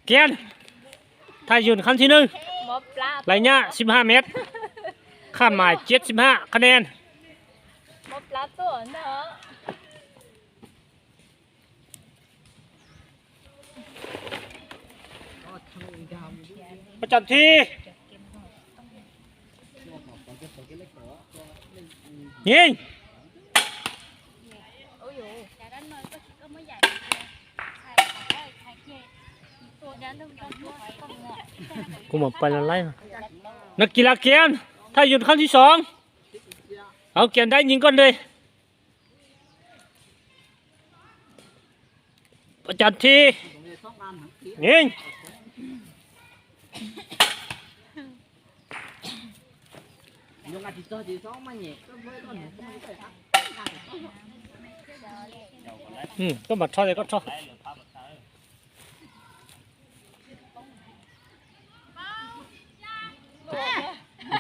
ກຽນ ຖ້າຢືນຄັ້ງທີໜຶ່ງ ໄລຍະສິບຫ້າແມັດ ຄາດໝາຍເຈັດສິບຫ້າຄະແນນ. ປະຈຳທີ່ ຍິງ ກູມາໄປລະໄລ. ນັກກິລາກຽນ ຖ້າຢຸດຄັ້ງທີສອງ ເອົາ ກຽນໄດ້ຍິງກ່ອນເລີຍ. ປະຈຳທີ່ ຍິງ. ອືມ ກໍມາເທາະເລີຍ ກໍເທາະ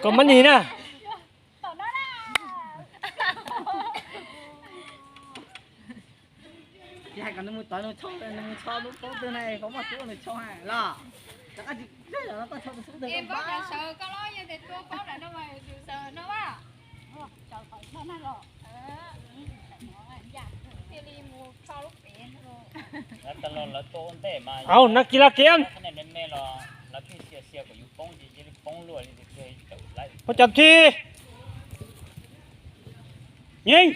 ກໍມັນນີ້ນະ. ຈະໃຫ້ກັນໜຶ່ງມືຕໍ່ໜຶ່ງຊ່ອງເລີຍ ໜຶ່ງຊ່ອງລູກໂປ້ຕື່ນໃຫ້ເຂົາມາຕູ້ໜຶ່ງຊ່ອງໃຫ້ລະ ແລ້ວກໍຊິໄດ້ລະ ແລ້ວກໍຊ່ອງສຸດເດີ ເອ ກໍເຊີກໍລໍ ຢ່າແຕ່ຕົວປ້ອມລະເນາະ ວ່າຢູ່ເຊີເນາະວ່າ ເຈົ້າເຂົາເທົ່ານັ້ນລະ. ເອົາ ນັກກິລາກຽນ ປະຈຳທີ່ ຍິງ.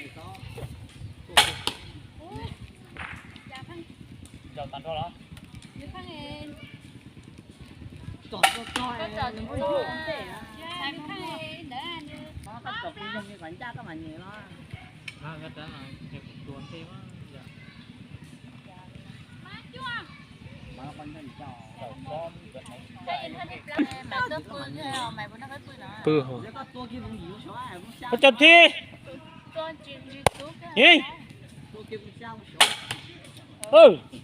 ປະຈຳທີ່ ຍິງ. ເອີ ເອີ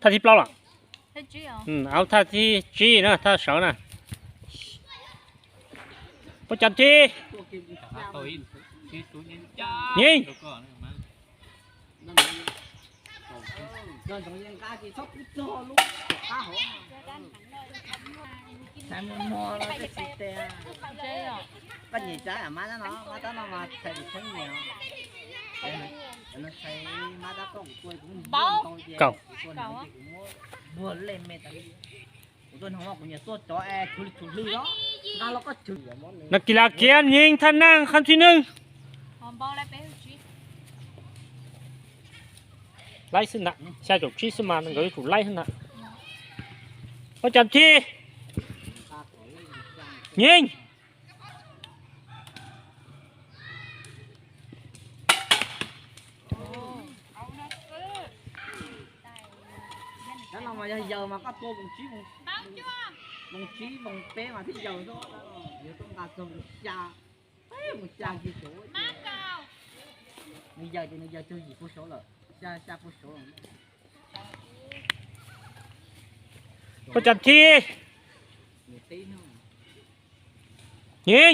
ທ່າທີ່ເປົ່າລະ ທ່າຈີເນາະ ທ່າເສົານະ ປະຈຳທີ່ ຍິງ. ເກົ້າ. ນັກກິລາກຽນຍິງ ທ່ານນາງ ຄຳທີໜຶ່ງ ໄລ່ຂຶ້ນນະ ຊາໂຈກຊີສະມາ ມັນກໍໄດ້ຖືກໄລ່ຂຶ້ນນະ ປະຈຳທີ່ ຍິງ. ປະຈຳທີ່ ຍິງ.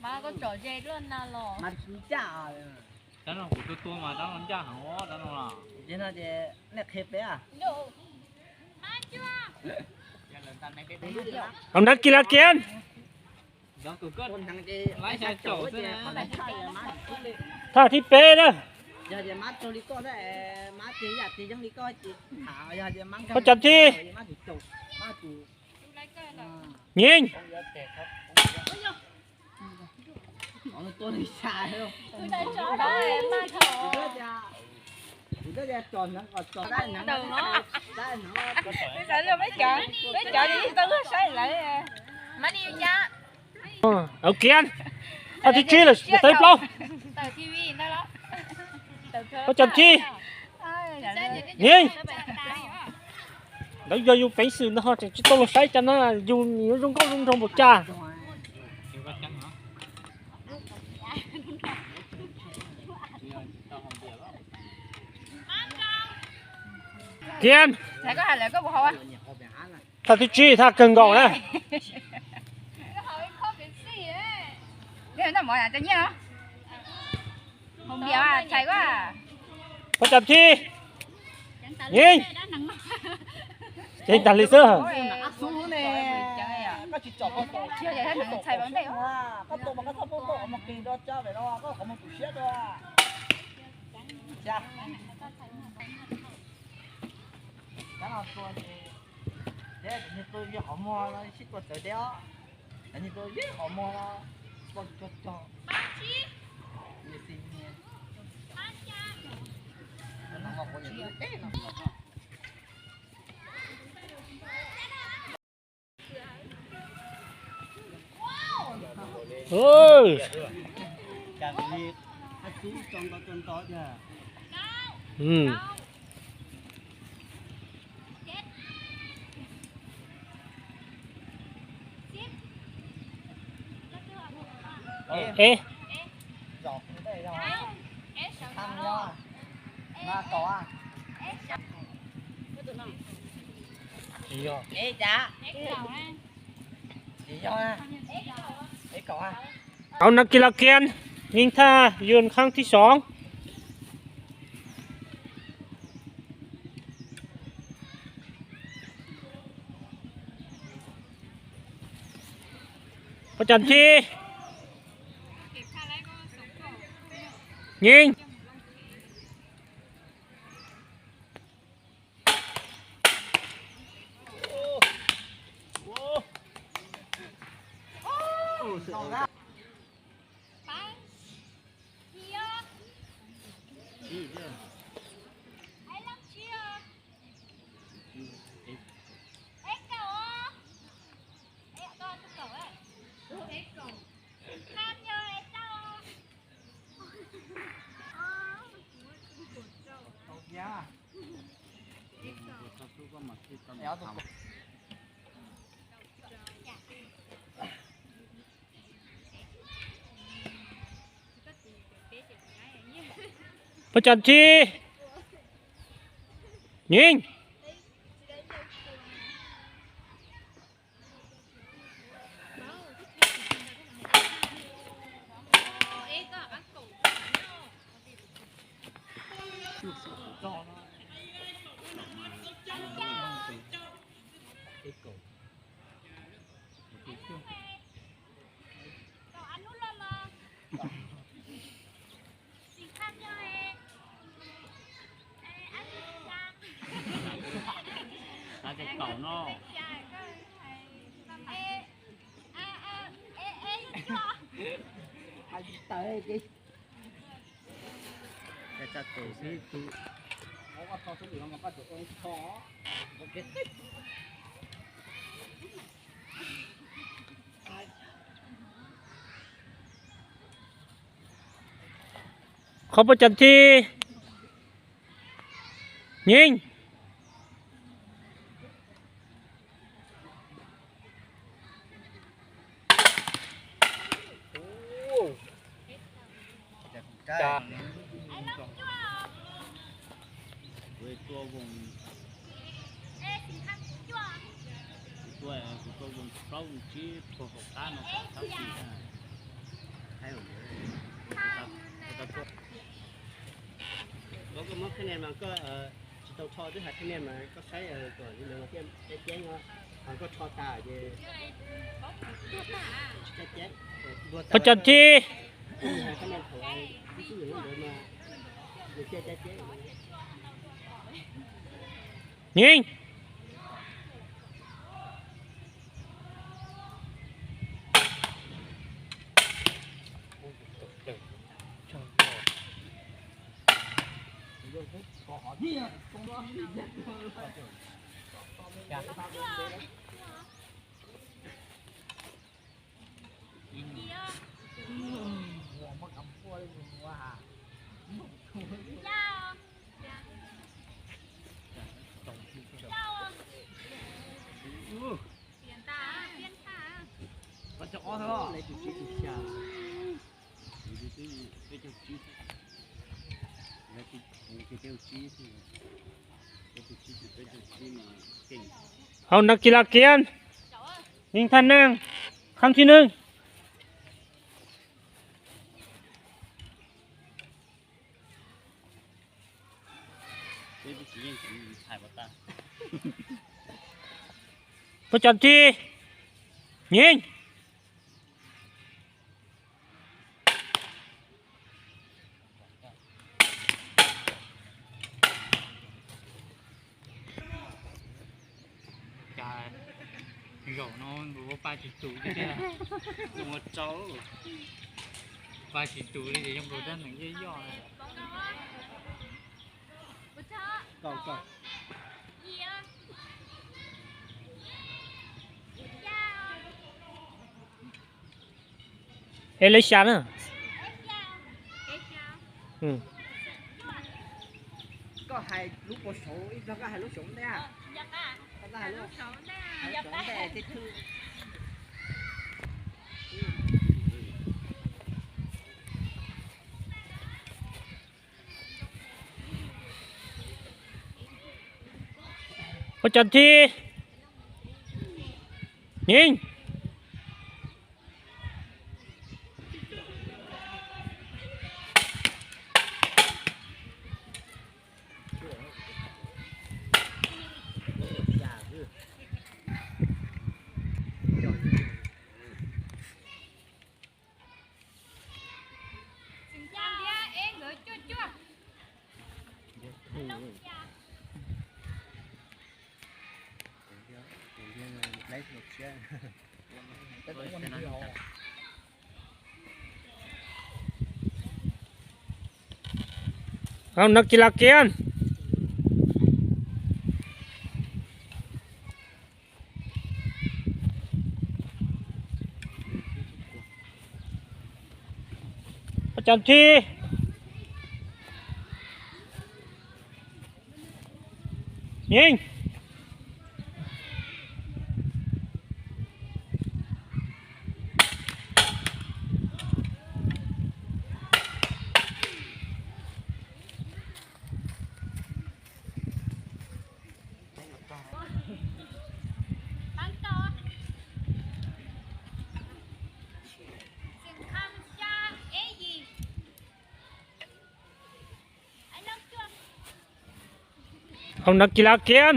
ມາກໍເຈາະເຢລອນນາຫຼໍ່ ມາກິນຈ້າເລີຍ ຕານອນກູຕົວໆມາ ຕານອນຈ້າຫາງວໍ ຕານອນລະ ເຈນາເຈ ແນກເຄເປອະ ເອົາ ນັກກິລາກຽນ ທ່າທີເປເດີ ປະຈຳທີ່ ຍິງ. ເອົາກຽນ Thằng thứ chín là, là thấy không? Có chậm chi? Nhìn. Đó giờ dù phải sự nó họ chẳng chứ tôi là sai cho nó dù nó rung có rung rung một cha. Thiên. Thằng thứ chín, thằng cần gọn đấy. Cái nó mỏi à, tự nhiên hả? Không bia à, chạy quá à. Có chậm chi? Nhìn. Trên tàn lịch sử hả? Ôi, ôi, ôi, ôi, ôi. Chưa vậy hết, nó chạy bằng đây hả? Có tụ mà có thấp tụ mà kỳ đo cho vậy đó, có có một tụ siết đó. Dạ. Chắc là tôi thì thế, như tôi với họ mua nó xích qua tới đéo. Anh như tôi với họ mua nó con cho cho. Như xin nha. Nó nóng vào con nhà tôi, nó nóng vào. Ôi. Chàng đi, hát chú trong đó, trong đó nha. Ừ. Ê. Ê. Ê. Ê. Ê. ເອົາ ນັກກິລາກຽນຍິງທ່າຢືນຄັ້ງທີສອງ. ປະຈຳທີ່ ຍິງ. ປະຈຳທີ່ ຍິງ. ເຂົ້າປະຈຳທີ່ ຍິງ. ແລ້ວກໍມາຄະແນນມັນກໍ ເອີ ຊິຕ້ອງທໍ່ດ້ວຍຫາຄະແນນມາກໍໃຊ້ ເອີ ຕົວນີ້ເນາະ ແຈ້ງວ່າມັນກໍທໍ່ຕາເດ ແຈ້ງ ປະຈຳທີ່ ຫາຄະແນນຂອງໄອ້ທີ່ຢູ່ເດີມາ ແຈ້ງ ແຈ້ງ ແຈ້ງ ຍິງ. ຍິງ. ເອົາ ນັກກິລາກຽນ ຍິງທ່ານນາງ ຄັ້ງທີໜຶ່ງ. ປະຈຳທີ່ ຍິງ. ກາ ເຈົ້າເນາະ ມັນບໍ່ປາຊິຕູເທື່ອ ລົງມາເຈົ້າ ປາຊິຕູນີ້ຍັງບໍ່ທັນໄດ້ຍໍ້ນະ. ເກົ້າ ເກົ້າ. Ê, lấy sao nữa? Ừ. Có hai lúa bò sổ, ít đó có hai lúa sổ đấy à? Có hai lúa sổ đấy à? Hai lúa sổ đấy à, thì thư. Có chân thi. Nhìn. Âu, ນັກກິລາກຽນ. ປະຈຳທີ່ ຍິງ. ເອົາ ນັກກິລາກຽນ.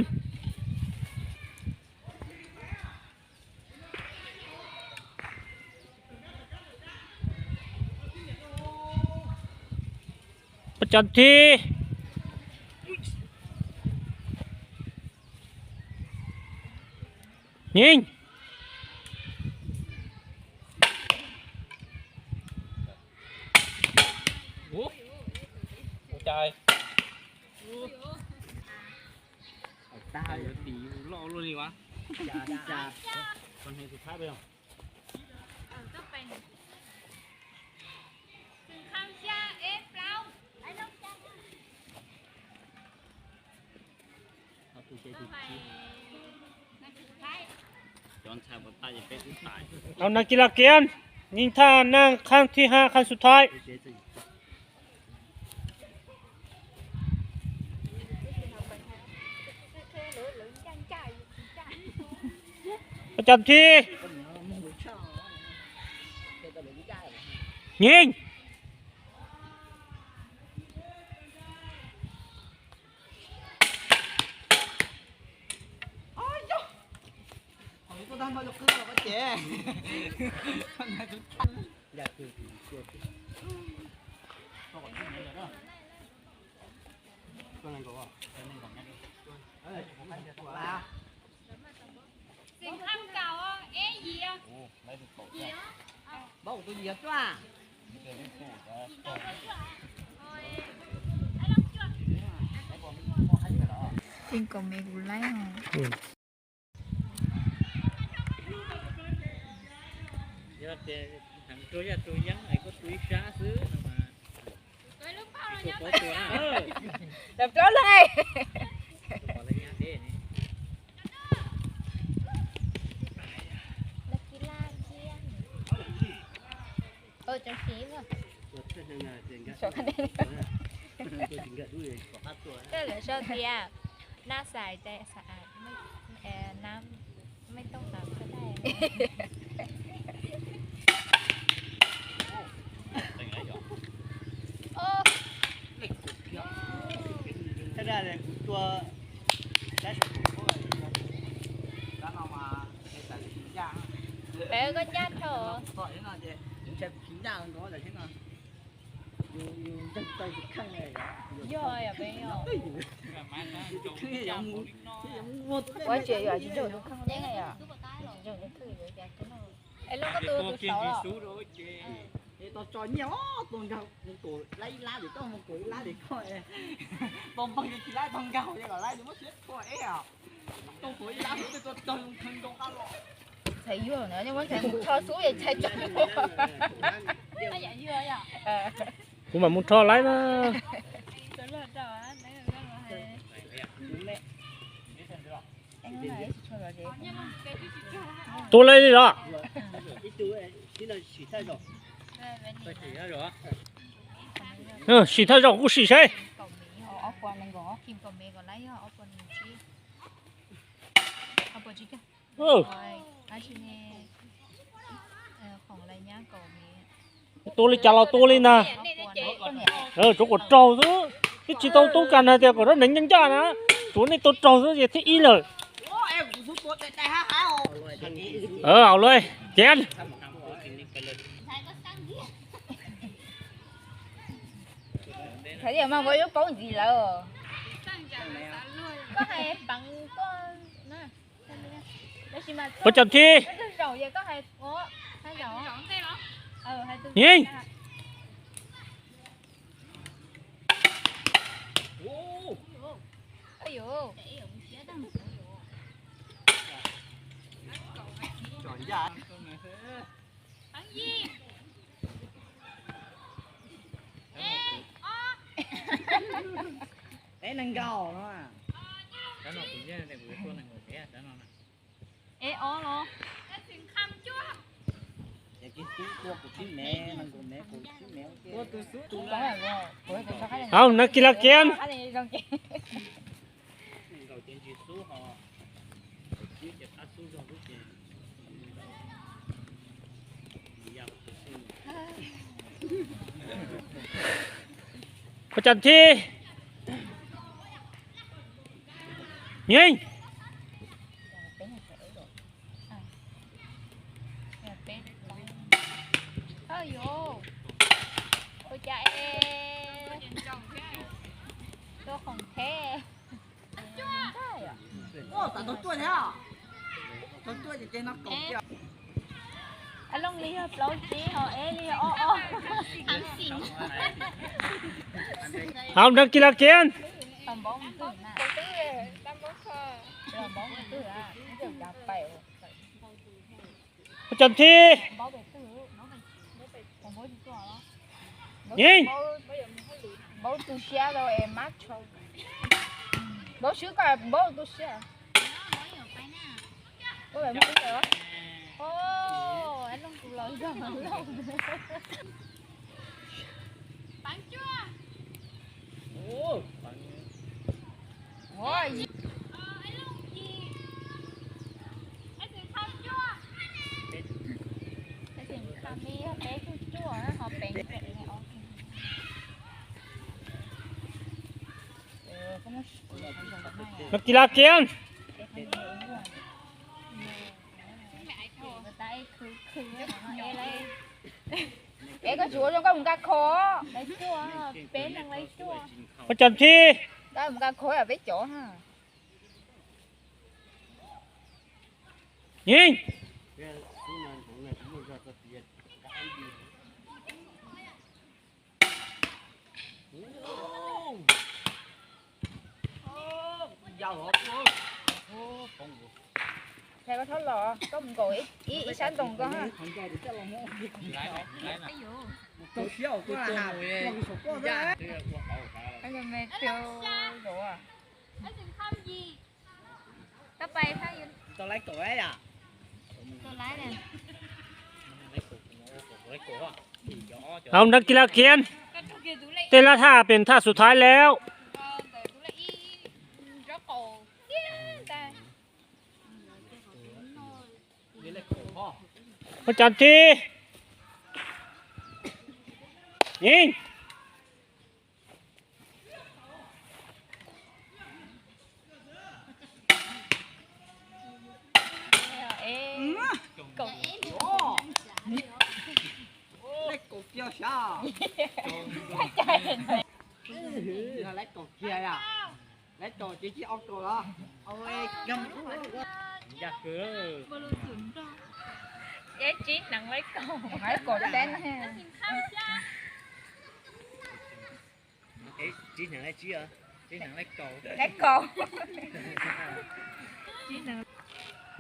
ປະຈຳທີ່ ຍິງ. ໂອ້ ໂອ້ ຈ່າຍ. ຕາຍ ຕີຢູ່ເລາະໂລດນີ້ຫວາ. ຈ່າ ຈ່າ ຄົນໃຫ້ສຸດທ້າຍໄປເນາະ. ເອົາ ນັກກິລາກຽນ ຍິງທ່ານາງຄັ້ງທີຫ້າ ຄັ້ງສຸດທ້າຍ. ປະຈຳທີ່ ຍິງ. Chính có mấy cú like hả? Giờ thì thằng tôi ra tôi vắng này có tôi xá xứ mà. Đập đó đây. Tôi có lấy nhá thế này. Là kỳ lạ kia. โอ้ จะชิมอ่ะ ตัวเท่านั้นนะเจ๋งกะ สองคะแนน ตัวจริงกะดูเลย ขอค่าตัวนะ ก็เหลือโชคดีอ่ะ หน้าใสใจสะอาด ไม่ เอ่อ น้ำ ไม่ต้องอาบก็ได้ โอ้ ถ้าได้เลยกูตัว ได้สองตัว แล้วเอามาใส่ใส่ถุงยาง เออ ก็ยัดเถอะ ต่อยหน่อยเจ๊ ถึงใช้ถุงยางมันก็ได้ใช่ไหม อยู่ อยู่ตั้งใจข้างในอ่ะ ย่ออย่าไปย่อ เอ้ย คือยัง คือยังหมดเลย 我姐也是这种坑那样呀，这种就特别有点跟那种 ไอ้ลูกก็ตัว ตัวเก่งที่สุด โอ้ยเจ๊ เอ้ย ตัวจอยเนี่ย โอ้ ตัวเก่า มันโกรธไล่ล่าเดี๋ยวก็มันโกรธไล่ล่าเดี๋ยวก็ เอ้ย ตัวบังอยู่ที่ไล่ตัวเก่า ยังก็ไล่เดี๋ยวมันเสียตัวเอ้ยอ่ะ ตัวโกรธไล่ล่าเดี๋ยวตัวจอยมันเทิงตรงกันหรอ 才有呢，因为才不超输也才中。哎呀，有呀。呃。我们没超来呢。 ตัวอะไรนี่ล่ะ เออ สีเทาเจ้ากูสีใส เอาปอนหนึ่งก่อน กินก่อนเมย์ก่อนไล่ย่อ เอาปอนหนึ่งสิ เอาปอนจิกะ เออ เอาชิ้นนี้ เออ ของอะไรย่างก่อนเมย์ ตัวเลยจ้ะ เราตัวเลยนะ เออ จกกดเจ้าซื้อ ที่ชีโต้ตู้กันนะ แต่ก็รถหนังยังจ้านะ ตัวนี้ตัวเจ้าซื้อ อย่าที่อีเลย เออ เอาเลย เจน เขาเรียกมาว่าอยู่ปงจีแล้ว ก็ให้ปังก้อนนะ ประจำที่ ยิง เอ้ย นังเก่าเนาะ เอ๊ะ อ๋อเหรอ เอา นักกีฬาเกม ประจำที่ ยิง เอ้ยโย โอ้ยจ้าเอ ตัวของแท้ โอ้ ตາຕົວຕົວແທ້ ຕົວຕົວຈະເຈນອກກົງ ອາລົງລີເຮົາເປົ່າຈີເຮົາເອລີເຮົາອໍ ເອົາ ນັກກິລາເກນ ປະຈຳທີ່ ຍິງ ນັກກິລາກຽມ ເອກະຈູ ກະມຸມກະຂໍ ໄປຕົວະ ເປັນຫຍັງໄປຕົວະ ປະຈຳທີ່ ກະມຸມກະຂໍ ໄປເຈາະຫາ ຍິງ ເອົາ ນັກກິລາກຽນ ແຕ່ລະທ່າເປັນທ່າສຸດທ້າຍແລ້ວ. ປະຈຳທີ່ ຍິງ.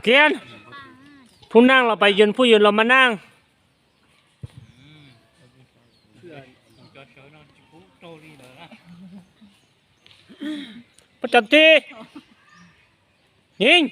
ກຽນ ຜູ້ນັ່ງລາວໄປຢືນ ຜູ້ຢືນລາວມານັ່ງ. ປະຈຳທີ່ ຍິງ.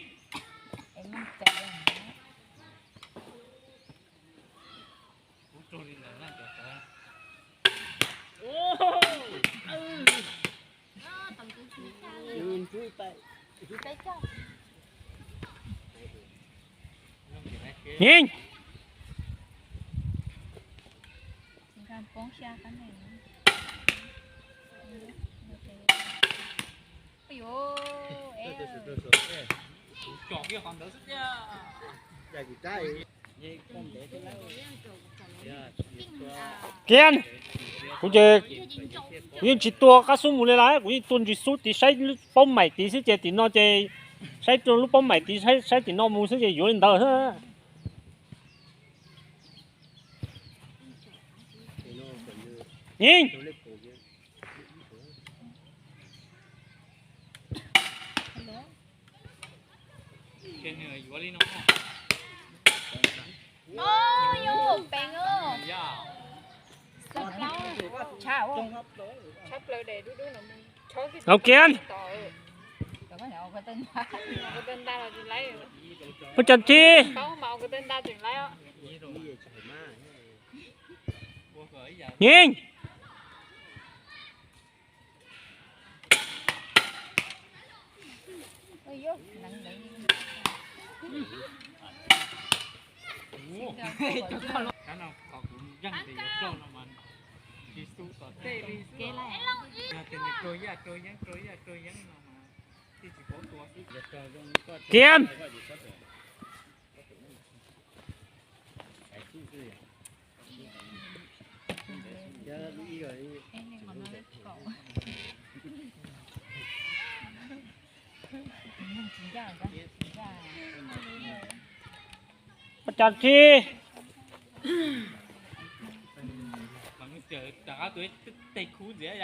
ຍິງ. ກຽນ ກູຈະ ກູຍັງຊິຕົວະກັບຊຸມໝູ່ຫຼາຍໆ ກູຍັງຕຸນຊິຊຸດ ຕິໃຊ້ປ້ອມໃໝ່ ຕິຊິເຈ ຕິນອກເຈ ໃຊ້ຕົວລູກປ້ອມໃໝ່ ຕິໃຊ້ ໃຊ້ຕິນອກໝູ່ຊິເຈ ຢູ່ໃນເດີ. ຍິງ. ເອົາກຽນ ປະຈຳທີ່ ຍິງ. ກຽນ. ປະຈຳທີ່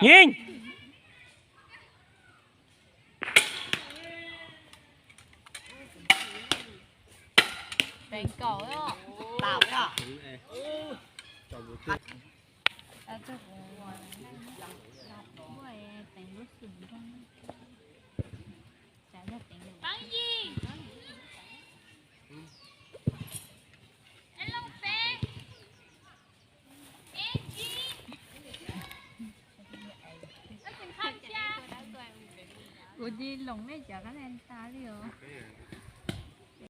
ຍິງ. 我的龙妹讲个很大力哦。